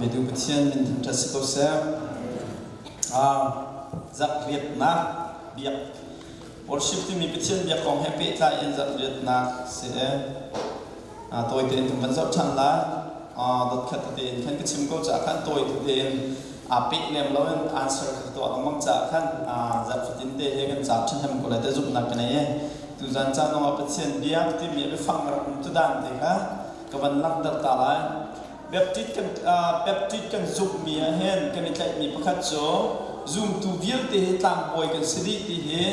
Petu Pathian min thangṭhat si ko seh. Zarhriatnak biak worship timi Pathian biak kong he pehtlai in zarhriatnak si e. Tawi tein kan van zoh ṭhan lai. Dot khat tete in khan ka chim ko caah khan tawi tete in aa peh lem lo in answer ka tuah lengmang caah khan zarh fatin te he kan ca ṭhahnem ko lai te zumhnak ka nei e. Tuzan caan zongah Pathian biak timi a biafang rak um tu dan te kha ka van langhter ta lai. Baptist kan Baptist kan zumhmi ah hin kan i tlaihmi pakhat cu zumtu vialte hi tlangbawi kan si dih ti hi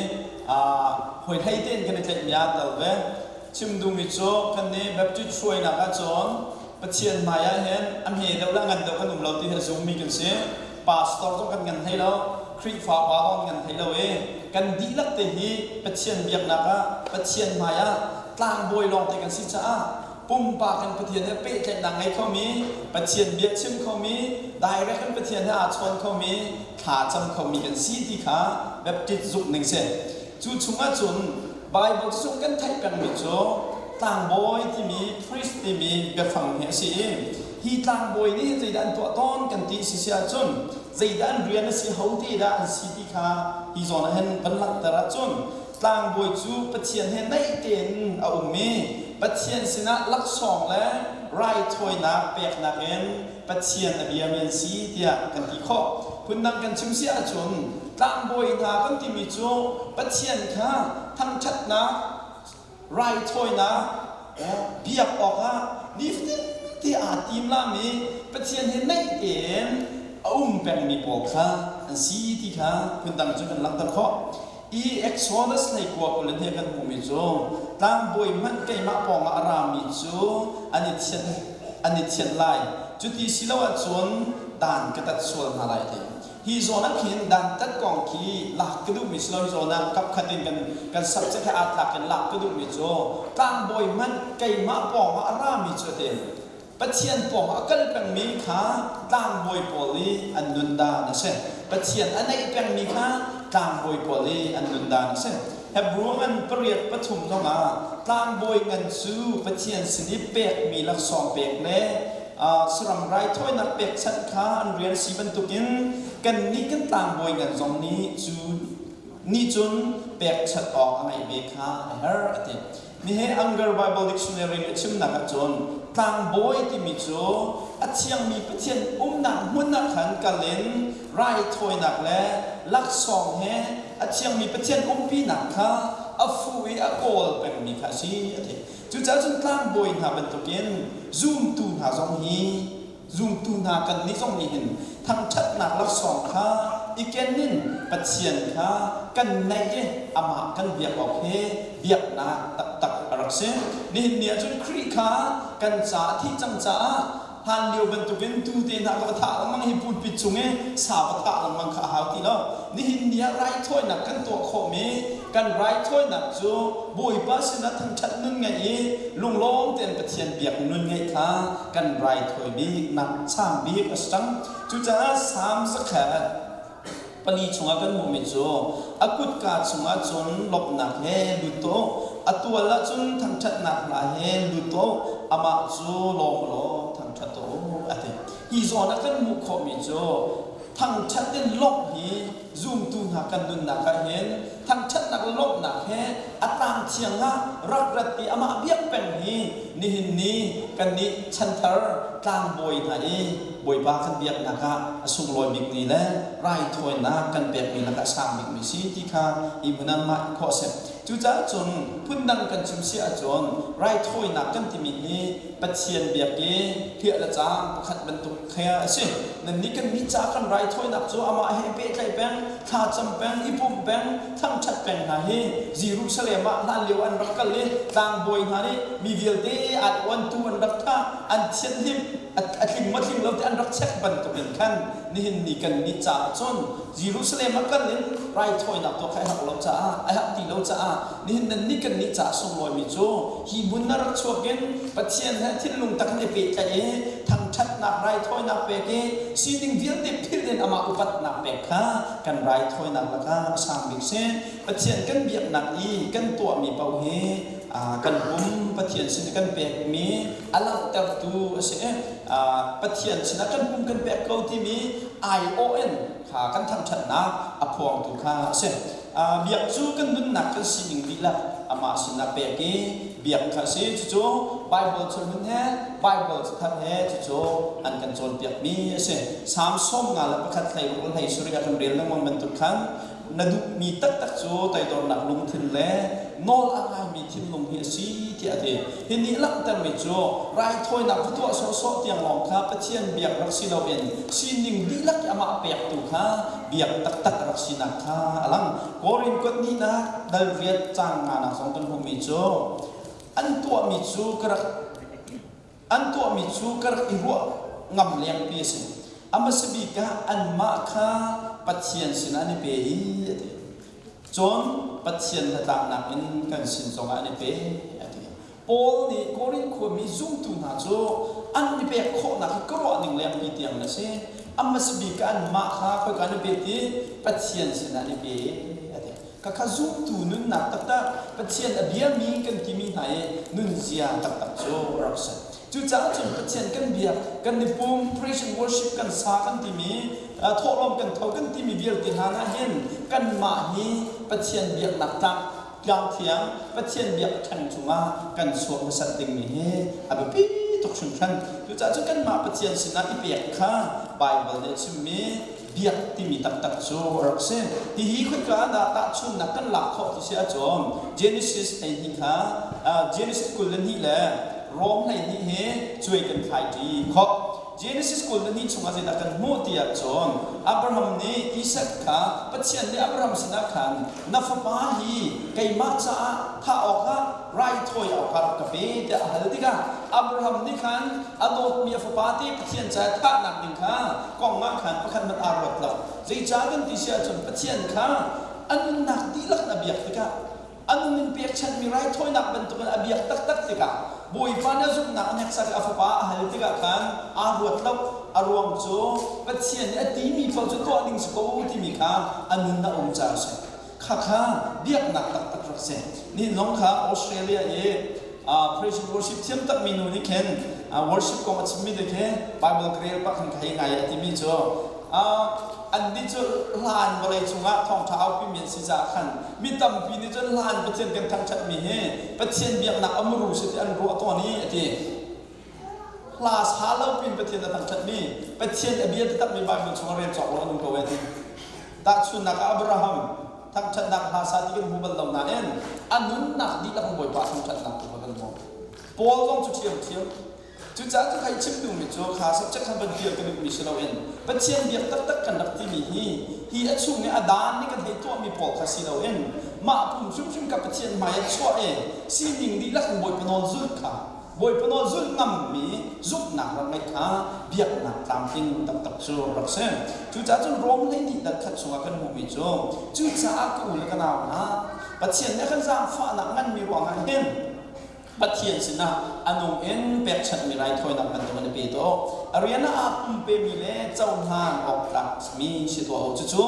hawi hlei tein kan i tlaihmi aa tel ve. Chim duhmi cu kan nih Baptist hruainak ahcun Pathian hmai ah hin a hme deuh le a ngan deuh kan um lo ti hi a zummi kan si. Pastor zong kan ngan hlei lo, Khrihfa pa zong kan ngan hlei lo i kan dihlak te hi Pathian biaknak ah Pathian hmai ah tlangbawi lawngte kan si caah pumpak in Pathian he pehtlaihnak ngei khomi, Pathian bia chim khomi, direct in Pathian he aa chawn khomi, thla cam khomi kan si ti kha Baptist zumh ning si. Cu chungah cun Bible chung kan theih pengmi cu tlangbawi timi priest timi biafang hi a si i hi tlangbawi nih zeidah an tuah tawn kan ti si si ahcun zeidah an rian a si ho te dah an si ti kha hi zawn ah hin van langhter ahcun tlangbawi cu Pathian he naih tein a um i Pathian sinah laksawng le raithawinak peknak in Pathian a biami an si tiah kan ti khawh. Phundang kan chim si ahcun tlangbawi hna kan timi cu Pathian kha thangṭhatnak, raithawinak, biak awkah nifatin te aa tim lami Pathian he naih tein a um pengmi pawl kha an si ti kha phundang cu kan langhter khawh. I Exodus hleikua 20 in he kan hmuhmi cu tlangbawi hmanh keimah pawngah a rami cu an i thianh an i thianh lai. Cuti si lo ahcun dan ka tat sual hna lai ti. Hi zawn ah khin dantat kong khi lak ka duhmi si lo. Hi zawn ah kapkhat in kan kan subject he aa tlak in lak ka duhmi cu tlangbawi hmanh keimah pawngah a rami cu a ti. Pathian pawngah a kal pengmi kha tlangbawi pawl i an nun dan a si. Pathian a naih pengmi kha tlangbawi pawl i an nun dan a si. Hebrew ngan pariat pathum zongah tlangbawi ngan cu Pathian sin i pekmi laksawng pek le saram raithawinak pekchanh kha an rian si bantukin kannih kan tlangbawi ngan zong nih cu nih cun pekchanh awk a ngeih ve kha a herh a ti. Nihin Unger Bible Dictionary nih a chimnak ahcun tlangbawi timi cu a thiangmi Pathian umnak hmun ah khan kal in raithawinak le laksawng he a thiangmi Pathian umpinak kha a fuh i a kawl pengmi kha a si a ti. Cucaah cun tlangbawi hna bantukin zumtu hna zong hi Zumtu hna kannih zong nih hin thangṭhatnak laksawng kha i ken in Pathian kha kan naih i amah kan biak awk hi biaknak taktak a rak si. Nihin ni ahcun Khrih kha kan ca a thih cang caah hlan lio bantukin tuu te hna ka va thah lengmang hi pulpit cung i sa va thah lengmang kha a hau ti lo. Nihin ni ah raithawinak kan tuah khawhmi kan raithawinak cu Bawipa sinah thangṭhat nun ngeih i lunglawm tein Pathian biak nun ngeih kha kan raithawi bik nak sang bik a si cang. Cucaah Salm 104 chungah kan hmuhmi cu a kutka chungah cun lawmhnak he lut tuah u, a tual ah cun thangṭhatnak hla he lut tuah u, amah cu lawm law thangṭhat tuah u a ti. Hi zawn ah kan hmuh khawhmi cu thangṭhat in lawmh hi zumtu hna kan nunnak ah hin thangṭhatnak le lawmhnak he a tlang thiang ah rak rat i amah biak peng hi nihin ni kannih chanthar tlangbawi hna i Bawipa kan biaknak ah a sunglawi bikmi le raithawinak kan pekmi lakah a sang bikmi si ti kha hi hmun ah mah khawh a si. Cucaah cun phundang kan chim si ahcun raithawinak kan timi hi Pathian biak i hliah le caang pakhat bantuk kha a si. Nannih kannih ca kan raithawinak cu amah he pehtlaih peng, thlacam peng, i pumh peng, thangṭhat peng hna hi Jerusalem ah hlanlio an rak kal i tlangbawi hna nih mi vialte an ouantu an rak thah, an thianhhlimh, a tling maw tling lo ti an rak check bantukin khan nihin ni kannih caah cun Jerusalem ah kal in raithawinak tuah kha a herh lo caah a herh ti lo caah nihin nannih kannih caah sunglawimi cu hi hmun na rak chuak in Pathian he thinlung tak in i pehtlaih i thangṭhatnak raithawinak pek i sining vialte philh in amah upatnak pek kha kan raithawinak lakah a sang bik si. Pathian kan biaknak i kan tuahmi paoh hi Kan pum Pathian sin i kan pekmi a langhtertu a si i Pathian sinah kan pum kan pek ko timi aiawh in kha kan thangṭhatnak a phuangtu kha a si. Biak cu kan nunnak kan sining dihlak amah sinah pek i biak kha a si. Cucu Baibal chungin he Baibal cathar he cucu an kan cawnpiakmi a si. Salm 51 16 hlei 7 ah kan rel lengmang bantuk khan na duhmi taktak cu toidornak lungthin le nawl a ngaimi thinlung hi a si tiah a ti. Hi nih langhtermi cu raithawinak va tuah sawhsawh tiang lawng kha Pathian biak rak si loin sining dihlak i amah pektu kha biak taktak rak sinak kha a lang. Korin kuat hnihnak dal riat caang nganak zong kan hmuhmi cu an tuahmi cu ka rak An tuahmi cu ka rak i ruah ngam lengpi a si. A hmasa bik ah anmah kha Pathian sinah an i pe i a ti. Cun Pathian hnatlaknak in kan sin zongah an i pe a ti. Paul nih Korin khuami zumtu hna cu an i pek khawhnak hi ka ruah ning lengpi tiang a si. A hmasa bik ah anmah kha khoika an i pe ti? Pathian sinah an i pe a ti. Khakha zumtu nunnak taktak, Pathian a biami kan timi hna i nunzia taktak cu a rak si. Cucaah cun Pathian kan biak, kan i pum, praise and worship kan sa kan timi, thawhlawm kan tho kan timi vialte hna ah hin kanmah hi Pathian biaknak tlak tlang thiang, Pathian biak ṭheng cungah kan chuah hmasat dingmi hi a biapi tuk hringhran. Cucaah cun kanmah Pathian sinah i pek kha Baibal nih a chimmi biak timi taktak cu a rak si. Hihi khoika ah dah tahchunhnak kan lak khawh ti si ahcun Genesis 12 kha Genesis 22 le Rom 12 hi cuai kan thlai ṭi khawh. Genesis 22 chungah zeidah kan hmuh ti ahcun Abraham nih Isak kha Pathian nih Abraham sinah khan na fapa hi keimah caah thah awkah raithawi awkah rak ka pe tiah a hal tikah Abraham nih khan a dawtmi a fapa te Pathian caah thahnak ding kha kong ah khan pakhat hmanh aa ruat lo. Zeicah kan ti si ahcun Pathian kha a nunnak dihlak in a biak tikah a nun in pekchanhmi raithawinak bantukin a biak taktak tikah Bawipa nih a zumhnak a hneksak i a fapa a hal tikah khan aa ruat lo. A ruang cu Pathian nih a timi paoh cu tuah ding si ko timi kha a nun a um caah a si. Khakha biaknak taktak rak si. Nihin zong kha Australia i praise and worship thiam takmi nu nih khin worship kong a chimmi te khi Bible ka rel pah khan ka hei ngai a timi cu annih cu hlan vawlei cungah thawngṭha aupimi an si caah khan mi tampi nih cun hlan Pathian kan thangṭhatmi hi Pathian biaknak a muru si ti an ruah tawn i a ti. Hla sa lo pin Pathian a thangṭhatmi Pathian a bia taktakmi Bible chungah rel cawk lo an um ko e ti. Tahchunhnak ah Abraham thangṭhatnak hla sa ti kan hmu bal lo nain a nunnak dihlak in Bawipa thangṭhatnak tu kha kan hmu. Paul zong cu ṭhiamṭhiam. Cucaah cu kai chim duhmi cu kha subject khan van pial ka duhmi si loin Pathian biak taktak kan rak timi hi hi a chung i a daan nih kan hei tuahmi pawl kha si loin mah pum hrimhrim kha Pathian hmai ah chuah i sining dihlak in Bawipa nawl zulh kha Bawipa nawl zulh ngammi zumhnak rak ngeih kha biaknak tlamtling taktak cu rak si. Cucaah cun Rom 12 dal khat chungah kan hmuhmi cu cucaah ka u le ka nau hna Pathian nih a kan zaangfahnak nganmi ruangah hin Pathian sinah a nung in pekchanhmi raithawinak bantuk in a pe tuah. A rian ah aa pumpemi le cohlan awk tlak mi si tuah u. Cucu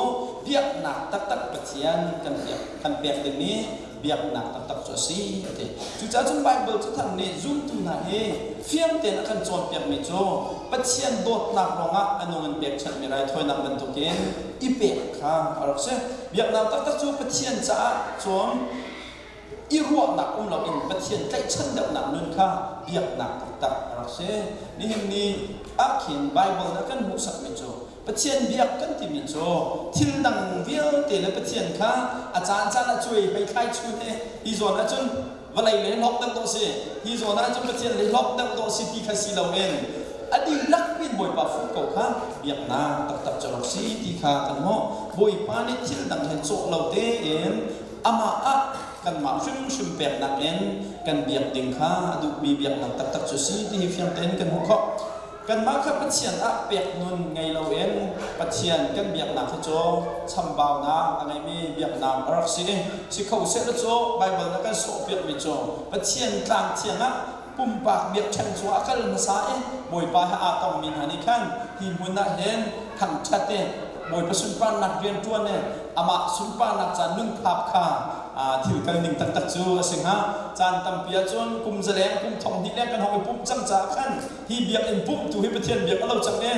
biaknak taktak Pathian kan pek kan pek dingmi biaknak taktak cu a si a ti. Cucaah cun Baibal cathar nih zumtu hna hi fiang tein a kan cawnpiakmi cu Pathian dawtnak ruangah a nung in pekchanhmi raithawinak bantukin i pek kha a rak si. Biaknak taktak cu Pathian caah cun i ruahnak um loin Pathian tlaihchan deuhnak nun kha biaknak taktak a rak si. Nihin ni ah khin Baibal nih a kan hmuhsakmi cu Pathian biak kan timi cu thil dang vialte le Pathian kha a caancaan ah cuai hei thlai chun i hi zawn ahcun vawlei lei hlawk deuh dawh si, hi zawn ahcun Pathian lei hlawk deuh dawh si ti kha si loin a dihlak in Bawipa fuh ko kha biaknak taktak cu rak si ti kha kan hmuh. Bawipa nih thil dang he cawh lo tein amah ah kanmah hrimhrim peknak in kan biak ding kha a duhmi biaknak taktak cu si ti hi fiang tein kan hmuh khawh. Kanmah kha Pathian ah pek nun ngei loin Pathian kan biaknak hi cu chambaunak a ngeimi biaknak a rak si. Si kho sehlaw cu Baibal nih a kan sawhpiakmi cu Pathian tlang thiang ah pumpak biakṭheng cungah a kal hmasa i Bawipa he aa tongmi hna nih khan hi hmun ah hin thangṭhat i Bawipa sunparnak rianṭuan i amah sunparnak ca nunthap kha thil kal ning taktak cu a si hnga. Caan tampi ahcun kum zaleng, kum thong hnih leng kan hong i pumh cang caah khan hi biakinn pumh tu hi Pathian biak a lo cang i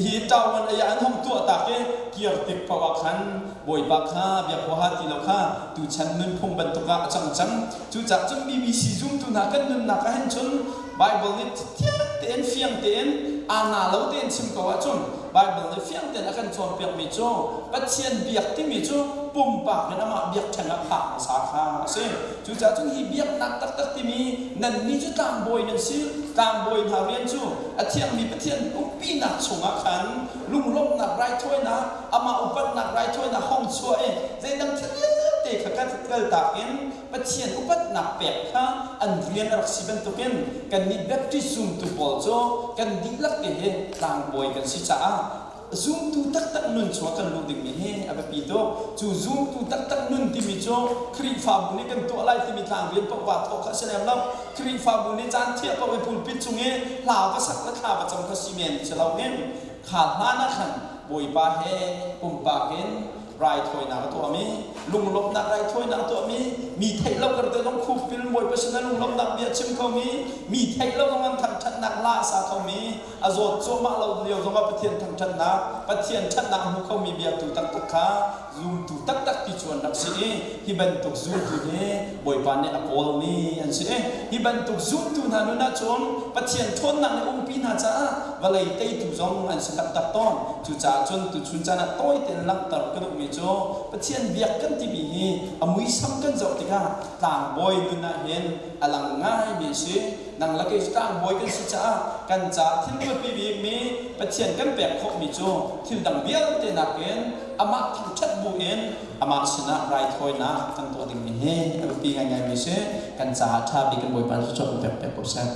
hi ṭawan ei ah an hong tuah tak i kir tik paoh ah khan Bawipa kha biak huaha ti lo kha tuchan nunphung bantuk ah a cang cang. Cucaah cun BBC zumtu hna kan nunnak ah hin cun Bible nih thiang tein fiang tein aa na lo tein chim ko ahcun Bible nih fiang tein a kan cawnpiakmi cu Pathian biak timi cu pumpak in amah biakṭheng ah phak hmasa kha a si. Cucaah cun hi biaknak taktak timi nannih cu tlangbawi nan si, tlangbawi hna rian cu a thiangmi Pathian umpinak chungah khan lunglawmhnak raithawinak, amah upatnak raithawinak hong chuah i zeidang thil vialte kha kaltak in Pathian upatnak pek kha an rian a rak si bantukin kannih Baptist zumtu pawl cu kan dihlak te hi tlangbawi kan si caah zumtu taktak nun chung ah kan luh dingmi hi a biapi tuk. Cu zumtu taktak nun timi cu Khrihfabu nih kan tuah lai timi tlang rian paoh vaa thawk kha a si lem lo. Khrihfabu nih caan thiah paoh i pulpit cung i hla va sak le thla va cam kha si men si loin kha hlan ah khan Bawipa he pumpak in raithawinak a tuahmi, lunglawmhnak raithawinak a tuahmi, mi theih lo kar te zong khupil Bawipa sinah lunglawmhnak bia chim khomi, mi theih lo zong an thangṭhatnak hla a sa khomi, a zawt cuahmah lo lio zongah Pathian thangṭhatnak, Pathian ṭhatnak a hmu khomi biatu taktak kha zumtu taktak ti cu an rak si i hi bantuk zumtu hi Bawipa nih a kawlmi an si i hi bantuk zumtu hna nun ahcun Pathian ṭhawnnak nih umpi hna caah vawlei teitu zong an si taktak tawn. Cucaah cun tuchun caan ah tawi tein langhter ka duhmi cu Pathian biak kan timi hi a muisam kan zoh tikah tlangbawi nun ah hin a lang ngaimi a si. Nang le kei cu tlangbawi kan si caah kan caah thil biapi bikmi Pathian kan pek khawhmi cu thil dang vialte nakin amah thangṭhat buin amah sinah raithawinak kan tuah dingmi hi a biapi ngaingaimi si. Kan caah ṭha bik kan Bawipa cu pek pek ko seh.